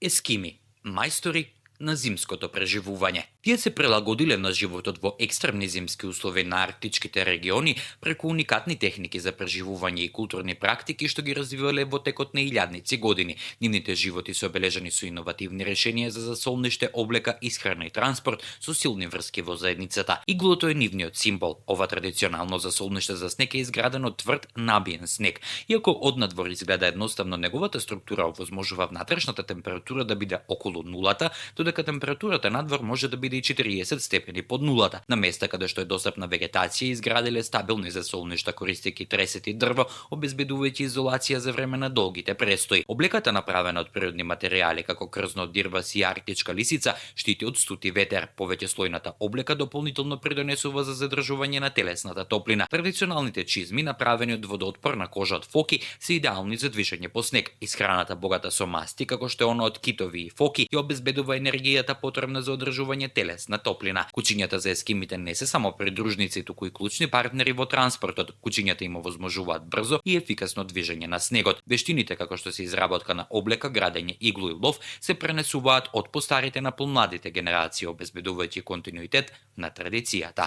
Ескими, мајстори на зимското преживување. Тие се прилагодиле на животот во екстремни зимски услови на арктичките региони преку уникатни техники за преживување и културни практики што ги развивале во текот на илјадници години. Нивните животи се обележани со иновативни решенија за засолниште, облека, исхрана и транспорт со силни врски во заедницата. Иглото е нивниот символ. Ова традиционално засолниште за снег е изградено од тврд набиен снег. Иако однадвор изгледа едноставно, неговата структура овозможува внатрешната температура да биде околу нулата, додека температурата надвор може да биде и 40 степени под нулата. На места каде што е достапна вегетација, изграделе стабилни засолништа користејќи тресет и дрво, обезбедувајќи изолација за време на долгите престои. Облеката направена од природни материјали како крзно од дирвас и арктичка лисица штити од студ и ветер. Повеќе слојната облека дополнително придонесува за задржување на телесната топлина. Традиционалните чизми, направени од водоотпорна кожа од фоки, се идеални за движење по снег. Исхраната богата со масти, како што е она од китови и фоки, ја обезбедува енергијата потребна за одржување телесна топлина. Кучињата за ескимите не се само придружници, туку и клучни партнери во транспортот. Кучињата им овозможуваат брзо и ефикасно движење на снегот. Вештините како што се изработка на облека, градење, иглу и лов се пренесуваат од постарите на помладите генерации, обезбедувајќи континуитет на традицијата.